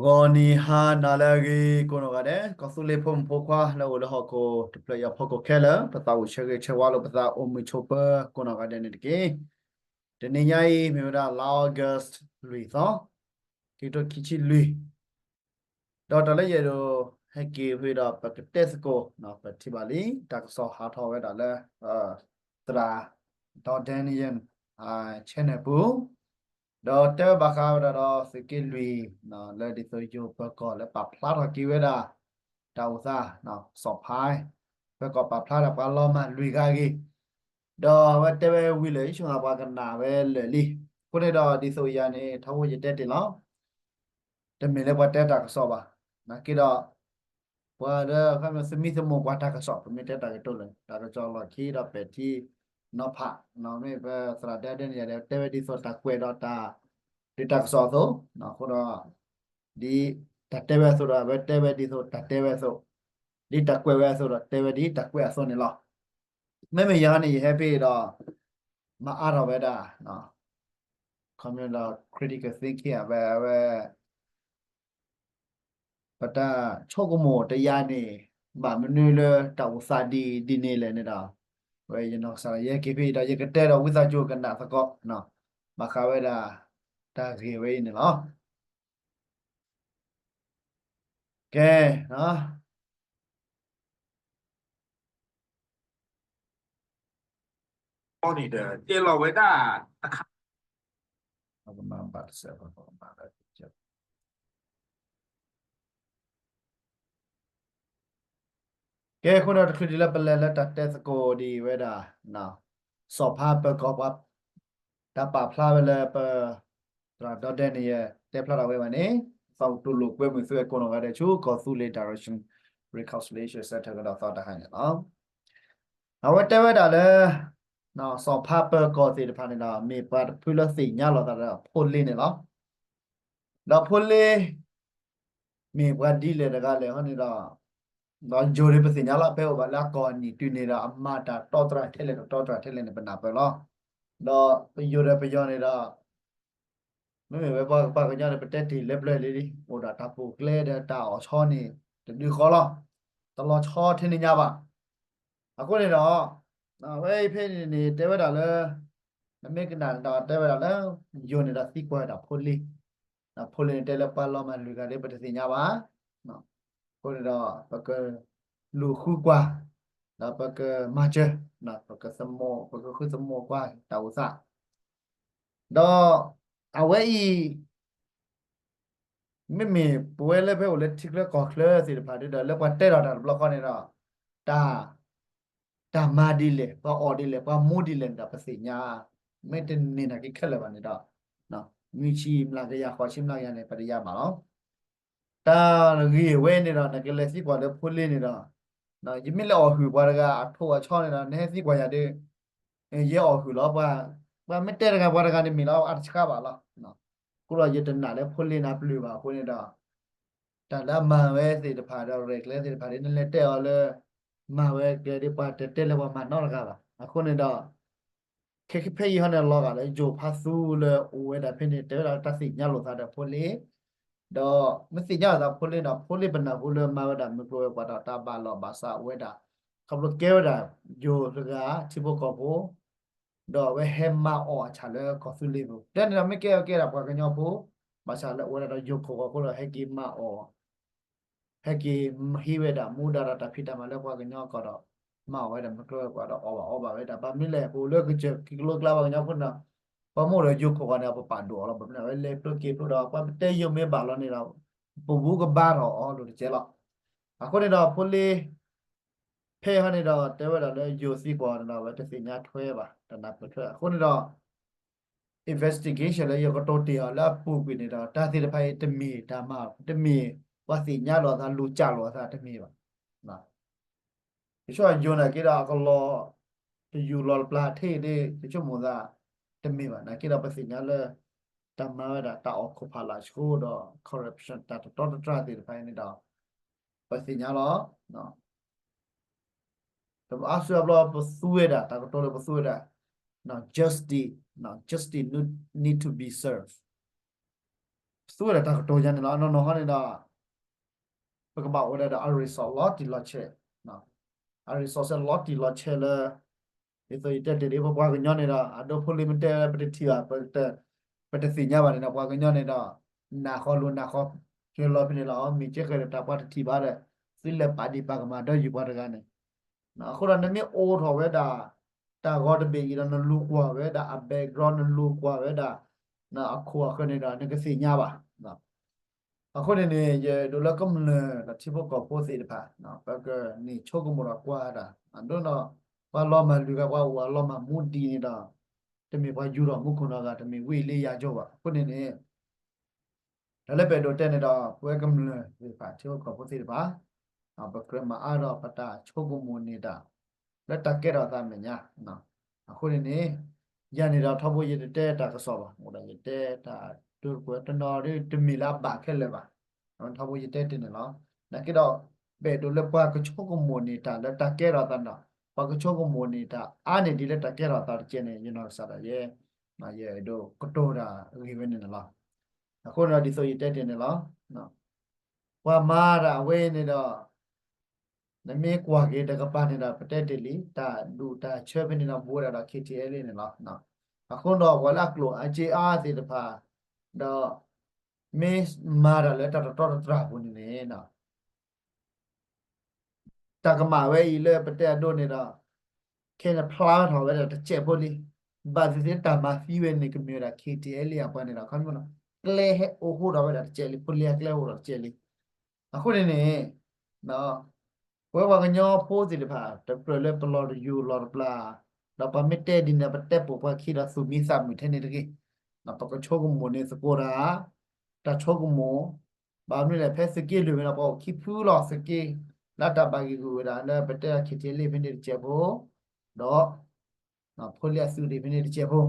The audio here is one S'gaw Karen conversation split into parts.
ဂီၤနံၤဟါနၤလၢအဂ့ၤ ကိးနီၢ်ဂၤဒဲး ကီၢ်သူလ့ၤဖိမုၣ်ဖိခွါလၢအအိၣ်လၢဟီၣ်ခိၣ်တဖျၢၣ်အံၤအဖီခိၣ်ခဲလၢာ် ပသးအိၣ်ဆၢဂ့ၤဆၢဝါလိာ်ပသးအိၣ်မုာ်ဆိးပၢၤကိးနီၢ်ဂၤဒဲးန့ၣ်တက့ၢ်. တနံၤညါအံၤ မ့ၢ်ဝဲဒၣ်လါ August လွံၢ်သီ, ခံကထိခံဆံလွံၢ် ဒီးတၢ်လၢယအဲၣ်ဒိးဟဲက့ၤဝဲဒီး ပကတဲသကိး ပထံၣ်ဘၣ်လံ တၢ်ကစီၣ်ဟးထီၣ်ဝဲဒၣ်လၢ သရၣ် ဒီး Daniel channel ပူၤ, ဒီးတဲဝဲဘၣ်ဃးဝဲဒၣ်ဒီးသုးက့လွံၢ် လၢဒ်သိးယိၤပၢၤကီၢ်လၢပာ်ဖျါထီၣ်က့ၤဝဲဒၣ် တၢ်အိၣ်သး စီၤဖါ ပၢၤကီၢ်ပာ်ဖျါဒၣ်ပှၤလီၤမၢ်လွံၢ်ဂၤအဂ့ၢ်, ဒီးအဝဲတဲဝဲဝံၤလၢ ယဆိကမိၣ်ပှၤကနၣ်ဝဲလၢာ်လံ. အဃိန့ၣ်ဒီးဒ်သိးယၤန့ၣ် ထီဘိယတဲတ့ၢ်လီၤ. တမ့ၢ်လၢပှၤတဲတၢ်ကစီၣ်ဘၣ်. နာ်က့ဒီး ပှၤလၢသမံသမိးပှၤတၢ်ကစီၣ် ပမ့ၢ်တဲတၢ်ကတိၤလၢ တၢ်ကစီၣ်လီၢ်ခံဒီးပဲာ်ထံနီၤဖး, မ့ၢ်ပသရၣ်ဒဲဒဲန့ၣ်ယၤဒီး တဲဝဲဒ်သိးတၢ်ကွဲးဒီးတၢ် ဒုးတၢ်ကစီၣ်အသိး, အဃိဒီး ဒ်တၢ်တဲဝဲအသိးဒီး အဝဲတဲဝဲဒ်သိးတၢ်တဲဝဲအသိး, ဒ်တၢ်ကွဲးဝဲအသိးဒီး တဲဝဲဒ်တၢ်ကွဲးအသိးန့ၣ်လီၤ. မ့မ့ၢ်ယၤန့ၣ် ယဟဲဖဲအံၤဒီး မၤအါထီၣ်ဝဲဒၣ် ခီမ့ၢ်ဒီး critical thinking အဝဲ အဝဲ ပတၢ်ဆိကမိၣ်တယၤန့ၣ် ဘၣ်မနုၤလၢတၢ်အိၣ်သးဒ်ဒ်န့ၣ်လဲၣ်န့ၣ်ဒီး ဝဲယနီၢ်ကစၢ်ဒီး ယဟဲက့ၤဖဲအံၤဒီး ယကတဲဒီးဝံသးစူၤကနၣ်သကိး ဘၣ်ဃးဝဲဒၣ် တၢ်ဂ့ၢ်ဝဲအံၤန့ၣ်လီၤ. ကဲ န့ၣ်ဒီး တဲလီၤဝဲဒၣ်တခါ ကဲ အဃိဒီးတချုးဒံးလၢပလဲၤလၢတၢ်တဲသကိးဒ်အံၤဝဲဒၣ် စီၤဖါပၢၤကီၢ်ပှၤ တၢ်ပာ်ဖျါဝဲလၢပ သရၣ်ဒီဒဲန့ၣ်ယဲ တဲဖျါထီၣ်ဝဲဘၣ်န့ၣ် သးအိၣ်တူၢ်လိာ်ကွဲမုာ်သုဝဲကိးနီၢ်ဂၤဒဲးဆူ ကီၢ်သူလ့ၤ Direction Reconciliation Center ကဒီးသီတဟါန့ၣ်လီၤ. အဝဲတဲဝဲဒၣ်လၢ စီၤဖါပၢၤကီၢ်သ့ၣ်တဖၣ်န့ၣ်ဒီး မ့ၢ်ပှၤတဖုလၢသ့ၣ်ညါလိာ်သးဒီးဖိလ့န့ၣ်လီၤ. ဒီးဖိလ့ မ့ၢ်ပှၤဒ်လဲၣ်တဂၤလဲၣ်ဟီန့ၣ်ဒီး ဒီးယိၤဒ်ပသ့ၣ်ညါလီၤ ဖဲအိၣ်ဘၣ်လၢအကီၢ်အနံၣ်တုၤန့ၣ်ဒီး အမၤတၢ်တီတြၢ်ထဲလဲၣ်တတီတြၢ်ထဲလဲၣ်န့ၣ် ပနၢ်ပၢၢ်လီၤ. ဒီးပယိၤဒီးပယီၤန့ၣ်ဒီး မ့မ့ၢ်ဝဲပှၤကညီန့ၣ် ပတဲတ့ၢ်လၢပျၢၤလံလံ အိၣ်ဒီးတၢ်ပူၤကျဲဒီးတၢ်အီၣ်ဆီန့ၣ် တဒုဃီလီၤ. တလီၤဆီထဲန့ၣ်ညါဘၣ်. အဃိန့ၣ်ဒီး အဝဲအံၤဖဲန့ၣ်န့ၣ် တဲဝဲဒၣ်လၢ နမ့ၢ်ကနၣ်ဒီးတဲဝဲဒၣ်လၢ ယိၤန့ၣ်ဒီးသံကွၢ်ဝဲဒၣ်ဖိလ့ ဖိလ့န့ၣ်တဲလၢပှၤလီၤမၢ်လွံၢ်ဂၤလၢပတသ့ၣ်ညါဘၣ်. အဃိန့ၣ်ဒီး ပကလူၤဃုကွၢ် ဒီးပကမၤစၢၤ ပကသမီ ပကဃုသမီကွၢ်တၢ်အိၣ်သး ဒီးအဝဲအံၤ မ့မ့ၢ်ပဝဲလၢဖဲအိၣ်လၢထံချၢကီၢ်ချၢသ့ၣ်တဖၣ်ဒီး လၢပှၤတဲထီၣ်တၢ်တဘျီဃီန့ၣ်ဒီး တၢ် တၢ်မၤဒ်လဲၣ် ပှၤအီၣ်ဒ်လဲၣ် ပှၤမူဒ်လဲၣ်န့ၣ်ဒီးပသ့ၣ်ညါ, မ့ၢ်တန့ၢ်နာ်က့ခဲလၢာ်ဘၣ်န့ၣ်ဒီး နွံဆံမျးကယၤ ဃိးဆံမျးကယၤန့ၣ် ပတယါဘၣ်လီၤ. တၢ်ဂ့ၢ်ဝဲန့ၣ်ဒီး နကလဲၤသံကွၢ်လၢဖိလ့န့ၣ်ဒီး ယမ့ၢ်လဲၤအီၣ်ဟုၣ်ပှၤတဂၤအထိးအဆီန့ၣ်ဒီး နဟဲသံကွၢ်ယၤဒီး ယဲအီၣ်ဟုၣ်လီၤ. ပှၤမ့ၢ်တဲတဂၤပှၤတဂၤန့ၣ်မ့ၢ်လီၤ အတဆှါဘၣ်လီၤ. အဃိဒီးယတနာ်လၢဖိလ့န့ၣ်ပျုၢ်ဘၣ်အဃိန့ၣ်ဒီး တၢ်လၢအမၤဝဲသ့ၣ်တဖၣ်ဒီးရဲၣ်ကျဲၤသ့ၣ်တဖၣ်ဒီး နလဲၤတဲအီၤလၢ မၤဝဲကျဲၤဒီးပှၤတတဲလၢပှၤမၤနီတဂၤဘၣ်. အဃိန့ၣ်ဒီး ခဲခဲဖဲအံၤဟီန့ၣ် လီၤဂာ်လၢယိၤဖါသူလၢအိၣ်ဝဲဒၣ်ဖဲန့ၣ် တဲဝဲဒၣ်တၢ်သ့ၣ်ညါလိာ်သးဒီးဖိလ့ ဒီးမ့ၢ်သ့ၣ်ညါလိာ်သးဖိလ့ဒီး ဖိလ့ပနၢ်ဟူလၢမၤဝဲဒၣ်မုၢ်ကျိၤဝဲၤကွာ်ဒီးတၢ်ဘၣ်လီၢ်ဘၣ်စးအိၣ်ဝဲဒၣ် ခီဖျိကဲဝဲဒၣ်ယိၤတဂၤထံဖိကီၢ်ဖိ ဒီးအဝဲဟဲမၤအီၣ်အဆၣ်လၢကီၢ်သူလ့ၤပူၤ တဲန့ၣ်ဒီးမ့ၢ်ကဲအကဲဒၣ်ပှၤကညီဖိ ဘၣ်ဆၣ်လၢအဝဲဒၣ်ဒီးယိၤခိၣ်ဂီၤဖိဒီးဟဲက့ၤမၤအီၣ် ဟဲက့ၤဟံးဝဲဒၣ်မူဒါဒီးတၢ်ဖံးတၢ်မၤလၢပှၤကညီအကီၢ်ဒီး မၤအီၣ်ဝဲဒၣ်မုၢ်ကျိၤဝဲၤကွာ်ဒီးအီၣ်ဘၣ်အီဘၣ်ဝဲဒၣ် ဘၣ်မနုၤလဲၣ် ပအိၣ်လၢကစၢၢ်ခံကလိကျါပှၤကညီဖိန့ၣ် ပှၤမ့ၢ်အိၣ်ဒီးယိၤခိၣ်ဂီၤန့ၣ် ပပာ်ဒိၣ်အီၤလီၤ ဘၣ်မနုၤလဲၣ် အဝဲလဲၤဖျိက့ၤဖျိဒီး ပှၤပတဲယိၤမ့ၢ်ဘၣ်လီၤန့ၣ်ဒီး ပဘူးကဘါထီၣ်အီၤလိၤတကဲလီၤ. အဃိန့ၣ်ဒီးဖိလ့ ဖဲဟီန့ၣ်ဒီး တဲဝဲဒၣ်လၢယိၤသံကွၢ်န့ၣ်ဒီး အဝဲတသ့ၣ်ညါထွဲဘၣ် တနၢ်ပၢၢ်ထွဲ အဃိန့ၣ်ဒီး investigation လၢယကတိၤတ့ၢ်အီၤလၢအပူၤကွံာ်န့ၣ်ဒီး တၢ်သ့ၣ်တဖၣ်အံၤတမ့ၢ်တၢ်မၤ တမ့ၢ်ပှၤသ့ၣ်ညါလိာ်သး လူၤကၢ်လိာ်သးတမ့ၢ်ဘၣ်. ယဆိကမိၣ်ယိၤနာ်က့ဒီး အကလီၤ တယူၤလီၤပျၢ်ထဲအံၤဒ် ယဆိကမိၣ်သးတမ့ၢ်ဘၣ် နာ်က့ဒီးပသ့ၣ်ညါလၢ တၢ်မၤဝဲဒၣ်တၢ်အီၣ်ခိၣ်ဖးလာ်ဆိဒီး corruption တၢ်တတီတတြၢ်သ့ၣ်တဖၣ်အံၤန့ၣ်ဒီး ပသ့ၣ်ညါလီၤ. ဒီးအါစုအါဘျီပသူဝဲဒၣ် တၢ်ကတိၤလၢပသူဝဲဒၣ် justice, justice need to be served. သူဝဲဒၣ်တၢ်ကတိၤယါန့ၣ်လီၤ. အနီၢ်နီၢ်ဟီန့ၣ်ဒီး ပကဘၣ်အိၣ်ဒီး အ resource လီၤတံၢ်လီၤဆဲး, အ resource လီၤတံၢ်လီၤဆဲးလၢ ဒ်သိးယတဲတ့ၢ်လံ ပပှၤကညီန့ၣ်ဒီး အဒိဖိလံၤမ့ၢ်တဲပတထံၣ်ဘၣ်, ပတသ့ၣ်ညါဘၣ်န့ၣ်ဒီး ပှၤကညီန့ၣ်ဒီး နးဃီလိၤနးဃီကလီဖဲန့ၣ်လီၤ. မ့ၢ်ကဲဃဲဒီးတၢ်ပှၤတထံၣ်ဘၣ်ဒီး သုလဲၤပာ်ဒံးပာ်ကမၣ်ဒီးယုၢ်ပှၤတဂၤန့ၣ် အဃိဒီးနမ့ၢ်အိးထီၣ်ဝဲဒၣ် တၢ်ဂီၤတဘ့ၣ်အံၤဒီးနလူၤကွၢ်ဝဲဒၣ်အ background နလူၤကွၢ်ဝဲဒၣ် အခိၣ်အဃၢၤန့ၣ်ဒီး နကသ့ၣ်ညါဘၣ်. အဃိန့ၣ်န့ၣ် ယအဲၣ်ဒိးလၢကမျၢၢ်ဒီးထံဖိကီၢ်ဖိသ့ၣ်တဖၣ် ပကန့ၢ်ဆိကမိၣ်ဒီးကွၢ်တၢ် အဒိဒီး ပှၤလီၤမၢ်လွံၢ်ဂၤ ပှၤအိၣ်အလီၤမၢ်မူဒံးန့ၣ်ဒီး တမ့ၢ်ပှၤယူၤထီၣ်မူခိၣ်နီၢ်ဂၤ တမ့ၢ်ဝံအ့လံယၤယိၤဘၣ်. အဃိန့ၣ်န့ၣ် တၢ်လၢပအဲၣ်ဒိးတဲန့ၣ်ဒီး ပဝဲကမျၢၢ်သ့ၣ်တဖၣ် ထံဖိကီၢ်ဖိသ့ၣ်တဖၣ် ပကြၢးမၤအါထီၣ်ပတၢ်ဆိကမိၣ်န့ၢ်တၢ် လၢတၢ်ကဲထီၣ်သးမဲာ်ညါ. အဃိန့ၣ်န့ၣ် ယၤန့ၣ်ဒီးထီဘိယတတဲတၢ်ကစီၣ်ဘၣ်, အိၣ်ဒီးယတဲတၢ်တိၤတပှဲၤတနီၤဒီး တမ့ၢ်လၢအဘၣ်ခဲလၢာ်ဘၣ်. ထီဘိယတဲတ့ၢ်န့ၣ်လီၤ. နာ်က့ဒီး ပအဲၣ်ဒိးလၢပှၤကဆိကမိၣ်န့ၢ်တၢ်လၢတၢ်ကဲထီၣ်သးန့ၣ်ဒီး ပှၤကဆိကမိၣ်န့ၢ်တၢ်အါန့ၢ်ဒ်လၢတၢ်ကဲထီၣ်သးတကဲန့ၣ် ယနီၢ်ကစၢ်ဒၣ်ယဲ ယအဲၣ်ဒိးကတိၤတၢ်ဂ့ၢ်ဝဲန့ၣ်န့ၣ်လီၤ. အဃိန့ၣ်ဒီးဒ်သိးယတဲတ့ၢ်န့ၣ်လီၤ. ပှၤမၤတၢ်အဝဲအံၤန့ၣ်ဒီး နမ့ၢ်ကွၢ်က့ၤတကပၤန့ၣ်ဒီး ပတဲတ့ၢ်လံ တၢ်ဒူၣ်တၢ်ဆၢဖဲန့ၣ်ဒီး ဘူးဝဲဒၣ်ဒီး ခ့ထံအဲလ့ၣ်န့ၣ်လီၤ. အဃိဒီးပှၤလၢအကျိၣ်အစ့အါသ့ၣ်တဖၣ် ဒီး မ့ၢ်မၤတၢ်လၢတၢ်တတီတတြၢ်အပူၤန့ၣ်န့ၣ် တၢ်ကမၣ်ဝဲအံၤလၢပတဲအဒိန့ၣ်ဒီး ခဲအံၤန့ၣ်ဖျါထီၣ်ဝဲဒၣ်တစဲးဖိလံ. ဘၣ်သ့ၣ်သ့ၣ်တၢ်မၤသံဝဲန့ၣ် ကမ့ၢ်ဝဲဒၣ် ခ့ထံအဲလ့ၣ်အပှၤန့ၣ်ဒီး ခီမ့ၢ် ကျဲဟဲအိၣ်ဟူးထီၣ်ဝဲဒၣ်တစဲးလံ, ဖိလ့အကျဲအိၣ်ထီၣ်တစဲးလံ. အဃိန့ၣ်န့ၣ် ပဝဲပှၤကညီဖိသ့ၣ်တဖၣ် တကြၢးလၢပလီၤတယူၤလီၤတပျၢ်, ဒီးပှၤမ့ၢ်တဲဒ်န့ၣ် ပတဲပိာ်ပှၤခံဒီးသူၣ်မံသးမုာ်ထဲန့ၣ်တဂ့ၤ. ပကဆိကမိၣ်န့ၢ်သကိးတၢ်, တၢ်ဆိကမိၣ်, ဘၣ်မနုၤလဲၣ် ဖဲသုးက့လွံၢ်ဝဲဒီး ပှၤအိၣ်ခံဖုလီၤ သုးက့ လၢတၢ်ဘၣ်ဂံာ်ဂူာ်ဝဲဒၣ် လၢပတဲဒၣ် ခ့ထံအဲလ့ၣ် ဖဲန့ၣ်တစဲးဖိ, ဒီး ဖိလ့အသုးဒံးဖဲန့ၣ်တစဲးဖိ.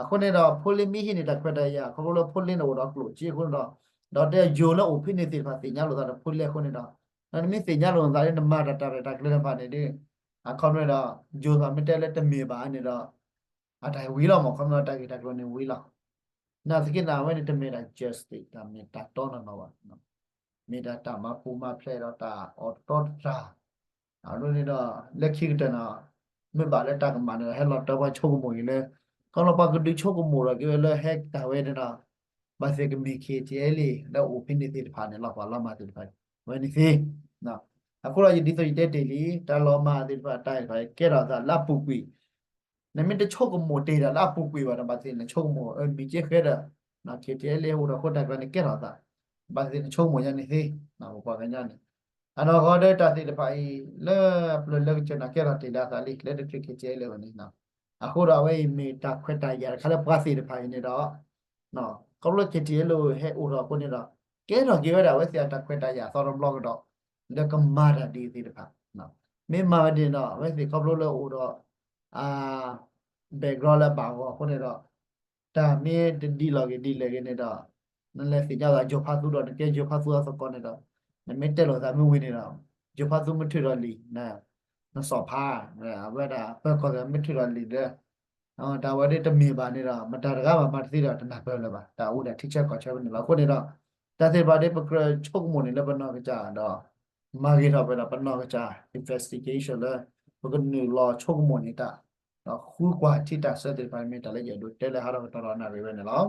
အဃိန့ၣ်ဒီး ဖိလ့မ့ၢ်ဟံးန့ၢ်တၢ်ခွဲးတၢ်ယာ် ခီဖျိလၢဖိလ့န့ၣ်အိၣ်ဒီးကျိၣ်စ့အဃိန့ၣ်ဒီး, ဒီးတဲယိၤလၢအိၣ်ဖဲန့ၣ်သ့ၣ်တဖၣ်သ့ၣ်ညါလိာ်သးဒီးဖိလ့အဃိန့ၣ်ဒီး, နမ့ၢ်သ့ၣ်ညါလိာ်သးလၢနမၤတၢ်တၢ်ရဲၣ်တၢ်ကျဲၤတဖၣ်န့ၣ်ဒီး, အခီပညီဒီး ယိၤသးမ့ၢ်တဲလၢတမ့ၢ်ဘၣ်န့ၣ်ဒီး အတၢ်ဝံၤလီၤမး ခီပညီတၢ်ဂ့ၢ်တၢ်ကျိၤန့ၣ်ဝံၤလီၤ. နာ်သက့န့ၣ်အဝဲန့ၣ်တမ့ၢ်ဒၣ် justice တၢ်မ့ၢ်တၢ်တီနီၢ်နီၢ်ဘၣ်. မ့ၢ်ဒၣ်တၢ်မၤပူၤမၤဖျဲးဒီးတၢ်အီၣ်တတီတတြၢ်. အဒိန့ၣ်ဒီး လၢခံကတၢၢ်န့ၣ် မ့ၢ်ဘၣ်လၢတၢ်ကမၣ်န့ၣ်ဒီး ဟဲလီၤတၢ်ပှၤဆိကမိၣ်အံၤလၢ ခီဖျိပှၤကဒုးဆိကမိၣ်ဒီးက့ၤဝဲလၢဟဲတၢ်ဝဲန့ၣ်ဒီး ဘၣ်သ့ၣ်ကမ့ၢ် ခ့ထံအဲလ့ၣ် လၢအိၣ်ဖဲန့ၣ်သ့ၣ်တဖၣ်န့ၣ်လီၤ ပှၤလီၤမၢ်သ့ၣ်တဖၣ် အဝဲန့ၣ်သ့. အဃိဒီးယဒ်သိးယတဲတ့ၢ်လံ တၢ်လီၤမၢ်သ့ၣ်တဖၣ် တၢ်သ့ၣ်တဖၣ်ကဲထီၣ်သးလၢအပူၤကွံာ် နမ့ၢ်တဆိကမိၣ်တ့ၢ်ဒီးလၢအပူၤကွံာ်ဘၣ်ဒီး ဘၣ်သ့ၣ်နဆိကမိၣ် အၢ မ့ၢ်ကဲဃဲဒီး ခ့ထံအဲလ့ၣ် ဟဲအိၣ်ဒီးဃိတၢ်ကျါန့ၣ်ကဲထီၣ်သး, ဘၣ်သ့ၣ်နဆိကမိၣ်ညါန့ၣ်သ့, ပပှၤကညီန့ၣ် အနီၢ်ကီၢ်ဒီးတၢ်သ့ၣ်တဖၣ်အံၤ လၢပျၢၤလၢကစၢၢ်န့ၣ် ကဲထီၣ်တ့ၢ်လၢအသးလံ လၢတချုး ခ့ထံအဲလ့ၣ် ဝဲန့ၣ်, အဃိဒီးအဝဲအံၤမ့ၢ်တၢ်ခွဲးတၢ်ယာ်တခါလၢပှၤသ့ၣ်တဖၣ်အံၤန့ၣ်ဒီး ခီဖျိ ခ့ထံအဲလ့ၣ် ဟဲအိၣ်ထီၣ်အဃိန့ၣ်ဒီး ကဲထီၣ်က့ၤဝဲဒၣ်အဝဲသ့ၣ်အတၢ်ခွဲးတၢ်ယာ်အသီတဘျီကဒီး လၢကမၤတၢ်ဒ်အံၤသ့ၣ်တဖၣ်, မ့ၢ်မၤဝဲဒ်န့ၣ်ဒီး အဝဲသ့ၣ်ခီဖျိလၢအိၣ်ဒီး အ background လၢအဘၣ်ဂီၢ်အဃိန့ၣ်ဒီး တၢ်မ့ၢ်တဒ်လီၤဂ့ၤဒ်လဲၣ်ဂ့ၤန့ၣ်ဒီး နလဲၤသ့ၣ်ညါလီၤ ယိၤဖးသူဒီး နကဲယိၤဖးသူအသကိးန့ၣ်ဒီး နမ့ၢ်တဲလိာ်သးမ့ၢ်ဝံၤန့ၣ်ဒီး ယိၤဖးသူမ့ၢ်ထုးဒီးလံာ် နစီၣ်ဖး အဝဲဒၣ်ပၢၤကီၢ်သ့ၣ်မ့ၢ်ထုးဒီးလံာ်ဒီး တၢ်ဝဲဒၣ်တမ့ၢ်ဘၣ်န့ၣ်ဒီး မတၤတဂၤဘၣ်မၤတသ့ဒီး တနၢ်ပၢၢ်လၢၤဘၣ် တၢ်အိၣ်ဒၣ်ထံဆၢကီၢ်ဆၢဖဲန့ၣ်လီၤ. အဃိန့ၣ်ဒီး တၢ်သ့ၣ်တဖၣ်ဒီး ပကြၢးဆိကမိၣ်န့ၣ်လၢပနီၢ်ကစၢ်ဒီး မၤဂ့ၤထီၣ်ပဒီးပနီၢ်ကစၢ် investigation လၢ ပကနုာ်လီၤဆိကမိၣ်န့ၢ်တၢ် ဒီးဃုကွၢ်ထံတၢ်ဆၢသ့ၣ်တဖၣ် မ့ၢ်တၢ်လၢယအဲၣ်ဒိးတဲလၢဟးထီၣ်ကတီၢ်ဒီးနၣ်ရံၣ်ဝဲန့ၣ်လီၤ.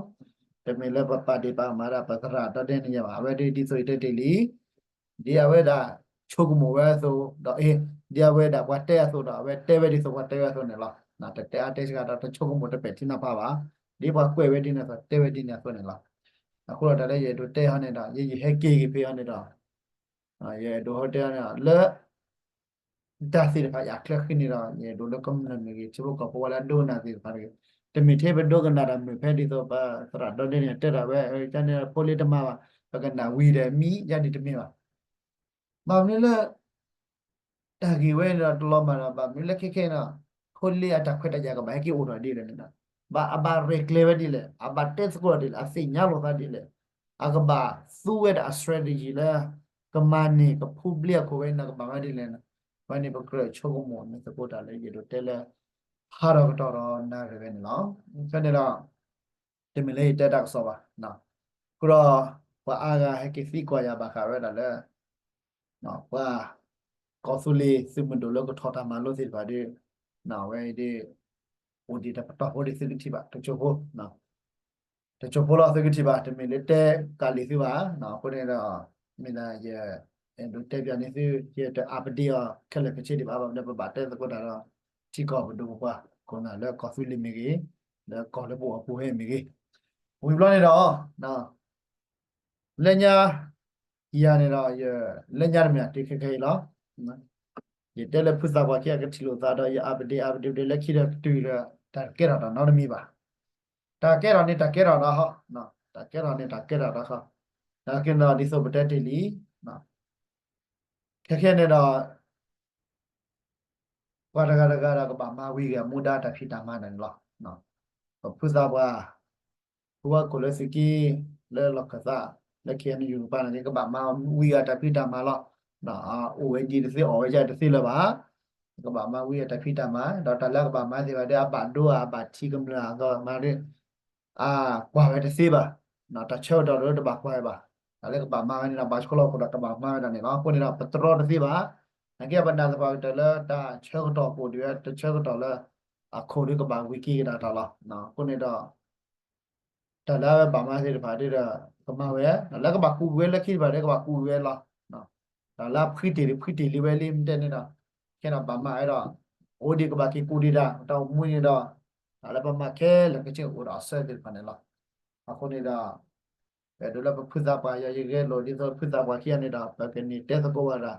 တမ့ၢ်လၢပပာ်ဒ့ၣ်ပာ်ကမၣ်ဒၣ်ပသရၣ်ဒီဒဲန့ၣ်ယဲဘၣ်. အဝဲဒၣ်ဒ်သိးယတဲတ့ၢ်လံ ဒ်အဝဲဒၣ်ဆိကမိၣ်ဝဲအသိး ဒီးအ့ ဒ်အဝဲဒၣ်ပှၤတဲအသိးဒီး အဝဲတဲဝဲဒ်သိးပှၤတဲဝဲအသိးန့ၣ်လီၤ. တတဲအါတဲစှၤဒီး တဆိကမိၣ်တပဲာ်ထံနီၤဖးဘၣ်. ဒ်ပှၤကွဲးဝဲဒ်န့ၣ်အသိး တဲဝဲဒ်န့ၣ်အသိးန့ၣ်လီၤ. အဃိဒီးတၢ်လၢယအဲၣ်ဒိးတဲဟီန့ၣ်ဒီး ယယဟဲက့ၤက့ၤဖဲဟီန့ၣ်ဒီး ယအဲၣ်ဒိးဟီတဲန့ၣ် လၢ တၢ်သ့ၣ်တဖၣ်အံၤအချၢဃံန့ၣ်ဒီး ယအဲၣ်ဒိးလၢကမျၢၢ်မ့ၢ်ဂ့ၤ ထံဖိကီၢ်ဖိဝဲလၢအဒိကနၣ်သ့ၣ်တဖၣ်တဂ့ၤ, တမ့ၢ်ထဲပဒိကနၣ်တၢ်မုာ်ဖဲဒ်သိးပသရၣ်ဒီဒဲန့ၣ် တဲတၢ်ဝဲ ကန့ၣ်ဖိလ့တမၤဘၣ် ပကနၣ်ဝံၤဒီးမံယါန့ၣ်တမ့ၢ်ဘၣ်. ဘၣ်မနုၤလၢ တၢ်ဂ့ၢ်ဝဲန့ၣ်ဒီးတလီၤမၢ်ဒီး ဘၣ်မနုၤလၢခဲခဲန့ၣ်ဒီး ဖိလ့အတၢ်ခွဲးတၢ်ယာ်ကဘၣ်ဟဲက့ၤအိၣ်ထီၣ်ဒ်လဲၣ်န့ၣ်ဒီး ဘၣ်အဘၣ်ရဲၣ်ကျဲၤဝဲဒ်လဲၣ်, အဘၣ်တဲသကိးဒ်လဲၣ်, အသ့ၣ်ညါလိာ်သးဒ်လဲၣ်, အကဘၣ်သူဝဲဒၣ်အ strategy လၢ ကမၤန့ၢ်ကဖုဘျ့အခိၣ်ဝဲန့ၣ် ကဘၣ်ဝဲဒ်လဲၣ်န့ၣ်, ဝဲန့ၣ်ပကြၢးဆိကမိၣ်န့ၢ်သကိးတၢ်လၢယအဲၣ်ဒိးတဲလၢ ဟးထီၣ်ကတီၢ်ဒီးနၣ်ရံၣ်ဝဲန့ၣ်လီၤ. ဖဲန့ၣ်ဒီး တမ့ၢ်လၢယတဲတၢ်ကစီၣ်ဘၣ်. အဃိဒီး ပှၤအါဂၤဟဲက့ၤသံကွၢ်ယၤဘၣ်ဃးဝဲဒၣ်လၢ ပှၤကီၢ်သူလ့ၤသုးမုၢ်ဒိၣ်လၢကထီၣ်တၢ်မၤလိသ့ၣ်တဖၣ်ဒီး အဝဲအံၤဒ် အိၣ်ဒံးတပတီၢ်ဖိဒီးသုကထံၣ်ဘၣ် တစိၢ်ဖိ တစိၢ်ဖိလီၤသုကထံၣ်ဘၣ် တမ့ၢ်လၢတဲကးလံာ်သုဘၣ်. အဃိန့ၣ်ဒီး မ့ၢ်ဒၣ်ယ အဲၣ်ဒိးတဲပၠးန့ၢ်သု ယတ update အီၤခဲလၢာ်ခဲဆ့ဒံးဘၣ် ဘၣ်မနုၤပဘၣ်တဲသကိးတၢ်ဒီး ထံကီၢ်ပဒိၣ်ပပှၢ် ခိၣ်နၢ်လၢကီၢ်သူလ့ၤမ့ၢ်ဂ့ၤ လၢကီၢ်လၢပအိၣ်အပူၤဖဲမ့ၢ်ဂ့ၤ ဝံၤဘျီန့ၣ်ဒီး လၢညါ ယၤန့ၣ်ဒီး ယ လၢညါတမ့ၢ်တ့ၢ်ခဲခဲအံၤလီၤ. ယတဲလၢဖုသးပှၢ်ခံဂၤကထံၣ်လိာ်သးဒီး ယ update update လၢခံဒီးတုၤလၢ တၢ်ကဲထီၣ်တၢ်နီတမံၤဘၣ်. တၢ်ကဲထီၣ်န့ၣ် တၢ်ကဲထီၣ်ဒီး တၢ်ကဲထီၣ်န့ၣ် တၢ်ကဲထီၣ်ဒီး တၢ်ကဲထီၣ်ဒ်သိးပတဲတ့ၢ်လံ ခဲခဲန့ၣ်ဒီး ပှၤတဂၤတဂၤဒီးကဘၣ်မၤဝံၤဂ့ၤ မူဒါတၢ်ဖံးတၢ်မၤန့ၣ်လီၤ. ပဖုသးပှၢ် ဖုဝဲခိၣ်လၢသုးက့ လၢလီၢ်ခၢၣ်သး လၢ KNU ပၢ်န့ၣ် ကဘၣ်မၤဝံၤအတၢ်ဖံးတၢ်မၤလီၤ. အိၣ်ဝဲဒ်တသ့ အီၣ်ဝဲဒ်တသ့လၢၤဘၣ်. ကဘၣ်မၤဝံၤအတၢ်ဖံးတၢ်မၤ ဒီးတၢ်လၢအကဘၣ်မၤသ့ၣ်တဖၣ်ဒီး အဘၣ်ဒိအဘၣ်ထံးကမျၢၢ်အဂီၢ်မးဒီး အကွၢ်ဝဲတသ့ဘၣ်. တၢ်ဆၢကတီၢ်ဒီးတဘၣ်ကွၢ်ဝဲဘၣ်. တၢ်လၢကဘၣ်မၤဝဲန့ၣ်ဒီး ဘၣ်ဆှီလီၤခိၣ်ဒီးကဘၣ်မၤဝဲဒၣ်န့ၣ်လီၤ. အဃိန့ၣ်ဒီး ပတြီတသ့ဘၣ်. နာ်က့ပနာ်သပှၢ်ကတၢၢ်လၢတၢ်ဆၢကတီၢ်ကအိၣ်ဒံးဝဲ တၢ်ဆၢကတီၢ်လၢ အခိၣ်ဒီးကဘၣ်ဝံၤက့ၤကဒါတၢ်လီၤ. အဃိန့ၣ်ဒီး တၢ်လၢအဝဲဘၣ်မၤသ့ၣ်တဖၣ်ဒီး ကမၤဝဲ လၢကဘၣ်ကူးဝဲလၢခံတဖၣ်ဒီးကဘၣ်ကူးဝဲလီၤ. တၢ်လၢအဖှံတ့ၢ်ဒီးဖှံတ့ၢ်လံဝဲလံမ့ၢ်တဲန့ၣ်ဒီး ခဲဒီးဘၣ်မၤဝဲဒီး အိၣ်ဒံးကဘၣ်က့ၤကူးဒံးတၢ် တၢ်အိၣ်မူန့ၣ်ဒီး တၢ်လၢပမၤခဲလၢာ်ခဲဆ့အိၣ်ဒီးအဆၢသ့ၣ်တဖၣ်န့ၣ်လီၤ. အဃိန့ၣ်ဒီး ပအဲၣ်ဒိးလၢပဖုသးပှၢ်ယၤ ယဂဲၤလိာ်ဒ်သိးဖုသးပှၢ်ခံဂၤန့ၣ်ဒီး ပကန့ၢ်တဲသကိးဝဲဒၣ်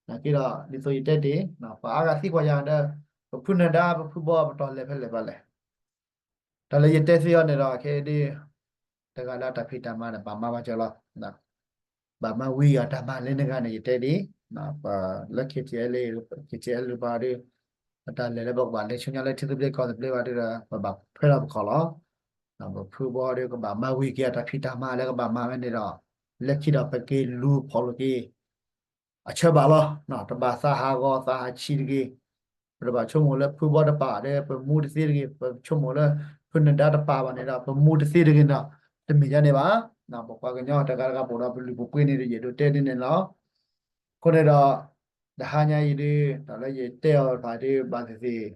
နာ်က့ဒီး ဒ်သိးယတဲတ့ၢ် ပှၤအါဂၤသံကွၢ်ယၤဒီး ပဖုနၢၤဒါ ပဖုဘီ ပတီၢ်လဲၤဖဲလဲၣ်ဘၣ်လဲၣ် တၢ်လၢယတဲသ့အီၤန့ၣ်ဒီး ခဲအံၤဒ် တဂၤလၢတၢ်ဖံးတၢ်မၤန့ၣ် ဘၣ်မၤဘၣ်စၢၤလီၤ. ဘၣ်မၤဝံၤအတၢ်မၤလၢနဂၤန့ၣ် ယတဲဒ် ပလၢ KTLA KTLA ဘၣ်ဒီး ပတၢ်လဲၤလၢပကဘၣ်လဲၤဆူညါလၢထံသဘျ့ကီၢ်သဘျ့ဘၣ်ဒီး ပဘၣ်ဖဲလီၤပခီၣ်လီၤ. ပဖုဘီဒီးကဘၣ်မၤဝံၤက့ၤအတၢ်ဖံးတၢ်မၤလၢကဘၣ်မၤဝဲန့ၣ်ဒီး လၢခံဒီးပက့ၤလူၤဖီၣ်လိာ်က့ၤ အဆၢဘၣ်လီၤ. တဘၣ်သးဟးဂီၤသးဟးဆံးတဂ့ၤ. ပတဘၣ်ဆိကမိၣ်လၢဖုဘီတပာ်ဒီး ပမူတသ့တဂ့ၤ. ပဆိကမိၣ်လၢ ဖုနၢၤဒါတပာ်ဘၣ်န့ၣ်ဒီး ပမူတသ့တဂ့ၤဒီး တမ့ၢ်ဒ်န့ၣ်ဘၣ်. ပပှၤကညီတဂၤတဂၤပအိၣ်ဒီးပလုၢ်ပပှ့ၤန့ၣ်ဒီး ယအဲၣ်ဒိးတဲဒ်န့ၣ်လီၤ. အဃိန့ၣ်ဒီး တဟါညါအံၤဒ် တၢ်လၢယတဲအီၤတဖၣ်ဒ်ဘၣ်သ့ၣ်သ့ၣ်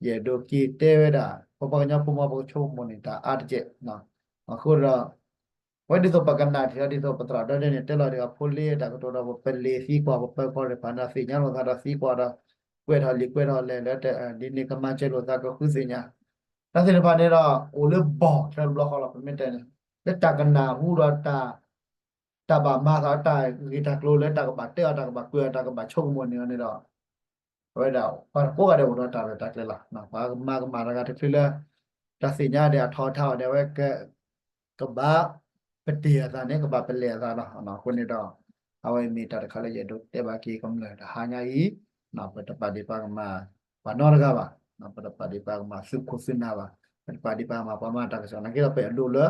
ယအဲၣ်ဒိးက့ၤတဲဝဲဒၣ် ပပှၤကညီဖိမီဖိကဆိကမိၣ်န့ၣ် တၢ်အါတက့ၢ်. အဃိဒီး ဝဲဒ်သိးပကနၣ်ထံၣ်အီၤဒ်သိးပသရၣ်ဒိၣ်န့ၣ် တဲလီၤဒံးအဖိလ့တၢ်ကတိၤဒီး ပပလဲၤသံကွၢ် ပပၢၤကီၢ်တဖၣ်န့ၣ် သ့ၣ်ညါလိာ်သးဒီးသံကွၢ်ဒီး ကွဲးထီၣ်လံာ်ကွဲးထီၣ်လဲၢ်လၢ ဒ်န့ၣ်ကမၤစၢၤလိာ်သးကဃုသ့ၣ်ညါ တၢ်သ့ၣ်တဖၣ်န့ၣ်ဒီး အိၣ်လၢဘီၣ်ခဲတဘျီဃီလီၤ ပမ့ၢ်တဲန့ၣ် လၢတၢ်ကနၣ်ဟူဒီးတၢ် တၢ်ဘၣ်မၤသးတၢ်ဂ့ၢ်တၢ်ကျိၤလၢတၢ်ကဘၣ်တဲအီၤ တၢ်ကဘၣ်ကွဲးအီၤ တၢ်ကဘၣ်ဆိကမိၣ်န့ၣ်အီၤန့ၣ်ဒီး အဝဲဒၣ် ပှၤတကိးဂၤဒဲးအိၣ်ဒီးတၢ်ရဲၣ်တၢ်ကျဲၤလီၤ. ပှၤကမၤကမၣ်တဂၤတချုးလၢ တၢ်သ့ၣ်ညါဒီးအထီအထါအီၤဒီး အဝဲ ကဘၣ်ပတ့ၢ်အသးန့ၣ် ကဘၣ်ပလဲၤအသးလီၤ. အဃိန့ၣ်ဒီး အဝဲမ့ၢ်တၢ်တခါလၢယအဲၣ်ဒိးတဲဘၣ်က့ၤကမျၢၢ်တဟါညါအံၤ, ပတပာ်ဒံးပာ်ကမၣ်ပှၤနီတဂၤဘၣ်, ပတပာ်ဒံးပာ်ကမၣ်သုးခိၣ်သုးနၢ်ဘၣ်, ပတပာ်ဒံးပာ်ကမၣ်ပှၤမၤတၢ်ကစီၣ် နာ်က့ဒီးပအဲၣ်ဒိးလၢ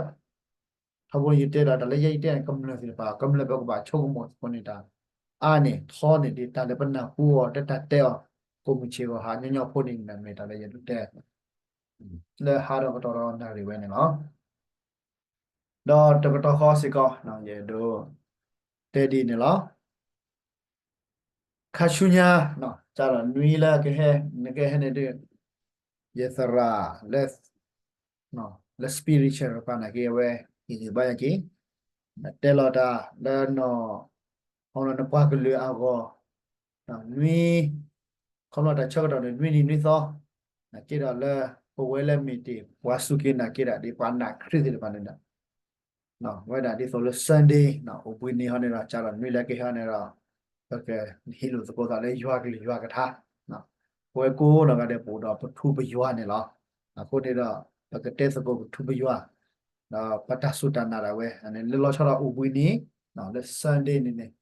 ထီဘိယတဲဒီးတၢ်လၢယဲယတဲန့ၣ် ကမျၢၢ်သ့ၣ်တဖၣ် ကမျၢၢ်ပကဘၣ်ဆိကမိၣ်သကိးန့ၣ်တၢ် အါန့ၢ်ထီန့ၢ်ဒ်တၢ်လၢပနၢ်ဟူအီၤ တၢ်တဲအီၤ ကိးမုၢ်ဆ့ၣ်ဂီၤဟါညီညီဖိန့ၣ် မ့ၢ်တၢ်လၢယအဲၣ်ဒိးတဲ လၢဟါဒီးကတီၢ်ဒီးနၣ်ရံၣ်ဝဲန့ၣ်လီၤ. ဒီးတကတီၢ်ဃီစ့ၢ်ကီး ယအဲၣ်ဒိးတဲဒ်န့ၣ်လီၤ. ခါဆူညါ ကၢ်ဒီးနွံလၢကဟဲ နကဟဲန့ၣ်ဒ် ယသရၣ်လၢ လၢ spiritual တဖၣ်နာ်က့အဝဲ ဟ့ၣ်ဂံၢ်ဘါယၤက့ၤ နတဲလီၤတၢ်လၢ ခီဖျိနပှၤကလုာ်အဂီၢ် နွံ ခီဖျိတၢ်ဆၢကတီၢ်န့ၣ် နွံနံၤနွံသီ နာ်က့ဒီးလၢ ပဝဲလၢမ့ၢ်တ့ၢ်ပှၤစူၢ်က့ၤနာ်က့ၤတၢ်ဒ်ပှၤနာ်ခရံာ်သ့ၣ်တဖၣ်န့ၣ်ဒီး ဝဲဒၣ်ဒ်သိးလၢ Sunday အိၣ်ဘှံးနံၤဟီန့ၣ်ဒီး ကၢ်ဒီးနွံလၢကဟဲဟီန့ၣ်ဒီး ပကဟ့ၣ်လိာ်သကိးသးလၢယွၤကလုၢ်ယွၤကထါ ပဝဲကိးနီၢ်ဂၤဒဲးပအိၣ်ဒီးပထူပယွၤန့ၣ်လီၤ. အဃိန့ၣ်ဒီး ပကတဲသကိးပထူပယွၤ ဒီးပတၢ်စူၢ်တၢ်နာ်ဒၣ်ဝဲ လၢလီၤဆီဒၣ်အိၣ်ဘှံးနံၤ လၢ Sunday န့ၣ်န့ၣ်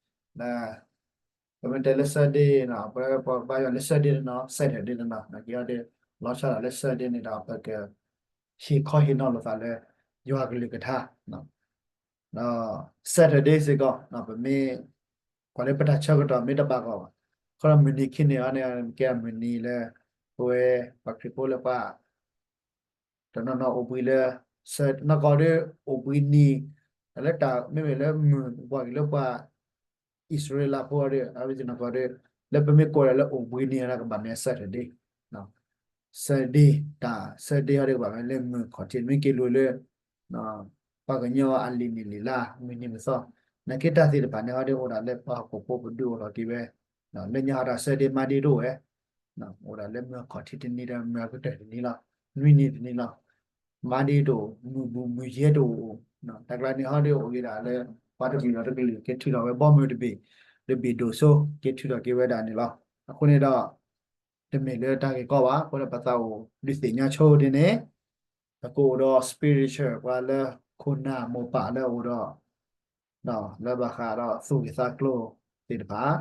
ပမ့ၢ်တဲလၢ Sunday ပပှၤကဘါယွၤလၢ Sunday တနီၤ Saturday တနီၤ နာ်က့အီၤဒ် လီၤဆီဒၣ်လၢ Sunday န့ၣ်ဒီး ပက ဟ့ၣ်ခီဟ့ၣ်နီၤလိာ်သးလၢ ယွၤကလုၢ်ကထါ ဒီး Saturday စ့ၢ်ကီး ပမ့ၢ် ကွၢ်လၢပတၢ်ဆၢကတီၢ်မ့ၢ်တဘၣ်ကီးဘၣ် ခီဒီးမုၢ်နံၤခံနံၤအံၤန့ၣ် ကဲမုၢ်နံၤလၢ ပဝဲပှၤခရံာ်ဖိလၢပှၤ တနီၤနီၤအိၣ်ဘှံးလၢ နီၢ်ကီၢ်ဒီးအိၣ်ဘှံးနံၤ တၢ်လၢတၢ်မ့မ့ၢ်လၢမုၢ်ပှၤက့ၤလၢပှၤ အံၣ်စရ့လးဖိအီၤဒီး အဝဲသ့ၣ်နီၢ်ကီၢ်ဒီး လၢပမ့ၢ်ကိးဒၣ်လၢအိၣ်ဘှံးနံၤအီၤကဘၣ်မ့ၢ် Saturday, Saturday တၢ် Saturday ဟီဒီးကဘၣ်မ့ၢ်လၢမုၢ်ခီၣ်ထံး မ့ၢ်က့ၤလိာ်လၢ ပှၤကညီအလံာ်နံၣ်လံာ်လါ မုၢ်နံၤမုၢ်သီ, နာ်က့တၢ်သ့ၣ်တဖၣ်န့ၣ်ဟီဒီးအိၣ်ဒၣ်လၢပှၤဟီၣ်ခိၣ်ဖိပဒုးအိၣ်ထီၣ်က့ၤဝဲ, လၢညါဟီဒီး Saturday Monday တအိၣ်ဝဲ, အိၣ်ဒၣ်လၢမုၢ်ခီၣ်ထံးတနံၤဒီးမုၢ်အကတၢၢ်တနံၤလီၤ, နွံနံၤတနံၤလီၤ. Monday တအိၣ်, မုၢ်ဘူၣ်မုၢ်ယဲတအိၣ်, တၢ်ကျါန့ၣ်ဟီဒီးအိၣ်က့ၤဒၣ်လၢ ပှၤတကလုာ်ဒီးတကလုာ် က့ၤထုးထီၣ်ဝဲဘီမုၢ်တဘ့ၣ်, တဘ့ၣ်ဒိၣ်စိ က့ၤထုးထီၣ်က့ၤဝဲဒၣ်န့ၣ်လီၤ. အဃိန့ၣ်ဒီး တမ့ၢ်လၢတၢ်ဂ့ၢ်ကီဘၣ်, အဃိန့ၣ်ပသးအိၣ်ဒုးသ့ၣ်ညါဆိဒ်န့ၣ်, ပကအိၣ်ဒီး spiritual ပှၤလၢခိၣ်နၢ်မိၢ်ပၢ်လၢအအိၣ်ဒီး လၢဘၣ်ဃးဒီးသူၣ်ဂ့ၢ်သးကျိၤသ့ၣ်တဖၣ်,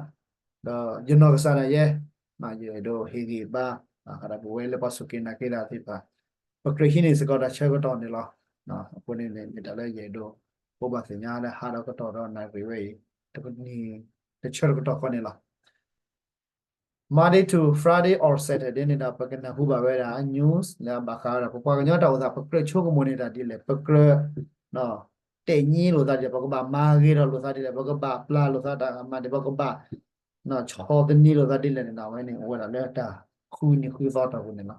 ဒီးယနီၢ်ကစၢ်ဒၣ်ယဲ, ယအဲၣ်ဒိးဟ့ၣ်ဂံၢ်ဘါ ဘၣ်ဃးဒီးပဝဲလၢပှၤစူၢ်က့ၤနာ်က့ၤတၢ်သ့ၣ်တဖၣ်, ပကြၢးဟံးန့ၢ်စ့ၢ်ကီးတၢ်ဆၢကတီၢ်န့ၣ်လီၤ. အဃိန့ၣ်န့ၣ် မ့ၢ်တၢ်လၢယအဲၣ်ဒိး ဘိးဘၣ်သ့ၣ်ညါလၢဟါဒီးကတီၢ်ဒီးနၣ်ရံၣ်ဝဲအံၤ တနံၤတဆၢတကတီၢ်ဃီန့ၣ်လီၤ. Monday to Friday or Saturday န့ၣ်ဒီး ပကနၢ်ဟူဘၣ်ဝဲဒၣ် news လၢအဘၣ်ဃးဒီး ပပှၤကညီတၢ်အိၣ်သး ပကြၢးဆိကမိၣ်န့ၢ်တၢ်ဒ်လဲၣ်, ပကြၢး တဲာ်ညံလိာ်သးဒ်လဲၣ်, ပကဘၣ်မၤဂ့ၤထီၣ်လိာ်သးဒ်လဲၣ်, ပကဘၣ်ပျၢ်လိာ်သးတၢ်မၤန့ၣ်, ပကဘၣ် ဆီၣ်သနံးလိာ်သးဒ်လဲၣ်န့ၣ်ဒီး အဝဲန့ၣ်အိၣ်ဝဲဒၣ်လၢတၢ်ဃုနံၤဃုသီအတီၢ်ပူၤန့ၣ်လီၤ.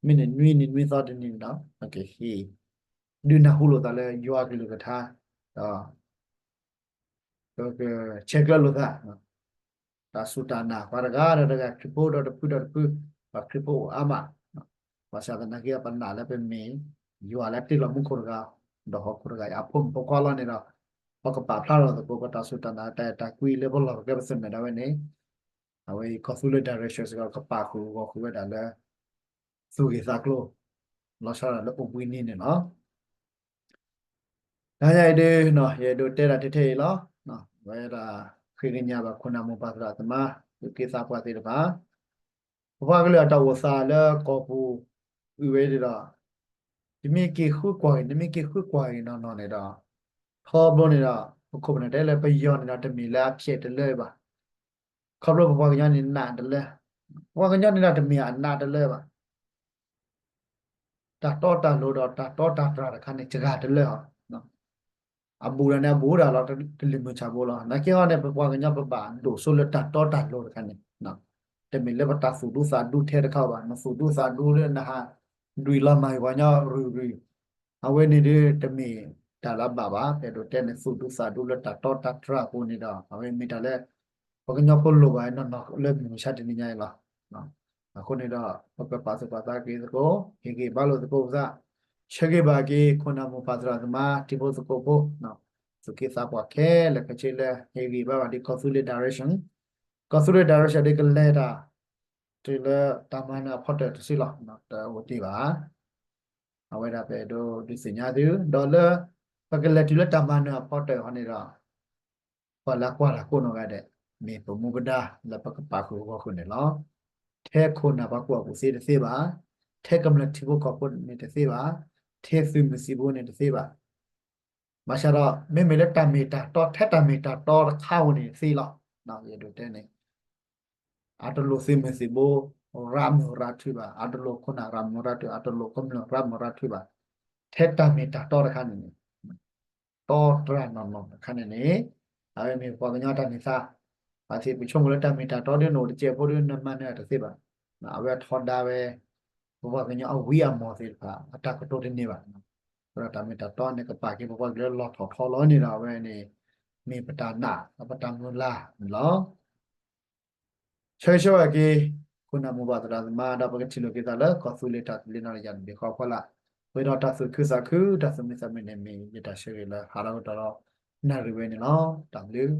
မ့ၢ်န့ၣ်နွံနံၤနွံသီတနံၤန့ၣ်ဒီး ပကဟ့ၣ် ဒုးနၢ်ဟူလိာ်သးလၢယွၤကလုၢ်ကထါ, ဒီး ပကဆဲးကျၢလိာ်သး, တၢ်စူၢ်တၢ်နာ် ပှၤတဂၤဒီးတဂၤ ခရံာ်ဖိဒီးတဖုဒီးတဖု, ပှၤခရံာ်ဖိအိၣ်အါမး, ဘၣ်ဆၣ်သနာ်က့ ပနာ်လၢပမ့ၢ်ယွၤလၢတ့လီၤမူခိၣ်တဂၤ, ဒီးဟီၣ်ခိၣ်တဂၤအံၤ အဖိမုၣ်ဖိခွါလီၤန့ၣ်ဒီး, ပကပာ်ဖျါထီၣ်သကိး ပတၢ်စူၢ်တၢ်နာ် တၢ်အဲၣ်တၢ်ကွံလၢပလီၢ်ပကျဲပသနၢၣ်ဒၣ်ဝဲန့ၣ်, အဝဲအံၤကီၢ်သူလ့ၤ direction စ့ၢ်ကီး ကပာ်ဃုာ်ဂီၢ်ဃုာ်ဝဲဒၣ်လၢ သူၣ်ဂ့ၢ်သးကျိၤ လီၤဆီဒၣ်လၢအိၣ်ဘှံးနံၤန့ၣ်လီၤ. တနံၤအံၤဒုး ယအဲၣ်ဒိးတဲဒၣ်ထဲထဲအံၤလီၤ. ဝဲဒၣ်ဃ့ကညးဘၣ်ခိၣ်နၢ်မိၢ်ပၢ်သရၣ်သမါ သူၣ်က့သးပှၢ်သ့ၣ်တဖၣ်, ပပှၤကလုာ်အတၢ်အိၣ်သးလၢကီၢ်ပူၤ အုၣ်ဝဲဒၣ်ဒီး, ယမ့ၢ်က့ၤဃုကွၢ်အံၤ နမ့ၢ်က့ၤဃုကွၢ်အံၤနီၢ်နီၢ်န့ၣ်ဒီး, ထီဘိန့ၣ်ဒီး ပခိၣ်ပနၢ်တဲလၢပယီၤန့ၣ်ဒီး တမ့ၢ်လၢအဖျဲးတလၢဘၣ်. ခီဖျိပပှၤကညီန့ၣ်နးတလၢ, ပပှၤကညီန့ၣ်ဒီးတမ့ၢ်အနးတလၢဘၣ်. တၢ်တီတၢ်လိၤဒီးတၢ်တီတၢ်တြၢ်တခါန့ၣ် စှၤတလၢအီၤ, အဘူးဒီးန့ၣ်အဘူးဒၣ်လီၤ တလံၤမုၢ်ဆၣ်ဘိလီၤ. နာ်က့ဟီန့ၣ် ပပှၤကညီပဘၣ်ဒိၣ်စိလၢတၢ်တီတၢ်လိၤတခါန့ၣ်, တမ့ၢ်လၢပတၢ်သူၣ်ဒူသးဒူထဲတခါဘၣ်, နသူၣ်ဒူသးဒူလၢနဟးဒွံးလီၤမၢ်ပှၤကညီရုၢ်ရုၢ် အဝဲန့ၣ်ဒုးတမ့ၢ်တၢ်လၢအဘၣ်ဘၣ်. ပအဲၣ်ဒိးတဲန့ၣ် သူၣ်ဒူသးဒူလၢတၢ်တီတၢ်တြၢ်အပူၤန့ၣ်ဒီး အဝဲမ့ၢ်တၢ်လၢ ပှၤကညီဖိလိၣ်ဘၣ်နီၢ်နီၢ်လၢမုၢ်မဆါတနံၤညါအံၤလီၤ. အဃိန့ၣ်ဒီး ပကပာ်သူၣ်ပာ်သးက့ၤသကိး, ဟ့ၣ်ဂံၢ်ဘါလိာ်သကိးပသး, ဆၢဂ့ၤဘၣ်က့ၤ ခိၣ်နၢ်မိၢ်ပၢ်သရၣ်သမါ ထံဖိသကိးဖိ, သူၣ်က့သးပှၢ်ခဲလၢာ်ခဲဆ့လၢ ဟ့ၣ်ဂံၢ်ဘါဘၣ်ဒ်ကီၢ်သူလ့ၤ direction, ကီၢ်သူလ့ၤ direction ဒ်ကလဲၤတၢ် တုၤလၢတၢ်မၤနၢၤအဖီတၢၣ်တစုလီၤ, တအိၣ်တ့ၢ်ဘၣ်. အဝဲဒၣ်ပအဲၣ်ဒိးဒုးသ့ၣ်ညါသု, ဒီးလၢ ပကလဲၤတုၤလၢတၢ်မၤနၢၤအဖီတၢၣ်ဟီန့ၣ်ဒီး ပှၤလၢကွၢ်တၢ်ကိးနီၢ်ဂၤဒဲး မ့ၢ်ပမူပဒါလၢပကပာ်ဃုာ်ဂီၢ်ဃုာ်န့ၣ်လီၤ. ထဲခိၣ်နၢ်ပှၤကူၣ်ဘၣ်ကူၣ်သ့တသ့ဘၣ်, ထဲကမျၢၢ်ထံဖိကီၢ်ဖိန့ၣ်တသ့ဘၣ်, ထဲသုးမုၢ်သံၣ်ဘိန့ၣ်တသ့ဘၣ်. ဘၣ်ဆၣ်ဒီး မ့မ့ၢ်လၢတၢ်မ့ၢ်တၢ်တီ ထဲတၢ်မ့ၢ်တၢ်တီတခါဧိၤန့ၣ်သ့လီၤ. ယအဲၣ်ဒိးတဲန့ၣ် အတလိၣ်သုးမုၢ်သံၣ်ဘိ ရၤမုာ်ရၤထုဘၣ်, အတလိၣ်ခိၣ်နၢ်ရၤမုာ်ရၤထု, အတလိၣ်ကမျၢၢ်ရၤမုာ်ရၤထုဘၣ်. ထဲတၢ်မ့ၢ်တၢ်တီတခါန့ၣ်န့ၣ် တီတြၢ်နီၢ်နီၢ်တခါန့ၣ်န့ၣ် အဝဲမ့ၢ်ပှၤကညီတၢ်န့ၢ်သါ, ပှၤသ့ၣ်ပဆိကမိၣ်လၢတၢ်မ့ၢ်တၢ်တီဒ်နအိၣ်တစဲးဖိဒ်နမၤနၢၤတသ့ဘၣ်. အဝဲထီဒါဝဲ ပပှၤကညီအဝံအမီၢ်သ့ၣ်တဖၣ် အတၢ်ကတိၤတန့ၢ်ဘၣ်. အဃိဒီးတၢ်မ့ၢ်တၢ်တီန့ၣ် ကပာ်က့ၤပပှၤကလုာ်လီၢ်ထီၣ်ထီလီၤန့ၣ်ဒီး အဝဲန့ၣ် မ့ၢ်ပတၢ်နာ် ပတၢ်မုၢ်လၢ်န့ၣ်လီၤ. ဆၢဂ့ၤဆၢဝါက့ၤ ခိၣ်နၢ်မိၢ်ပၢ်သရၣ်သမါ ဒီးပကထံၣ်လိာ်က့ၤသးလၢကီၢ်သူလ့ၤတၢ်သဘျ့နီၢ်တယၢ်တဘ့ၣ်ဃီအဖီလာ်, ပှဲၤဒီးတၢ်သူၣ်ခုသးခု တၢ်သူၣ်မံသးမုာ်န့ၣ်မ့ၢ်ယတၢ်ဆၢဂ့ၤလၢဟါလီၤကတီၢ်ဒီး နၣ်ရံၣ်ဝဲန့ၣ်လီၤ. တၢ်ဘျုး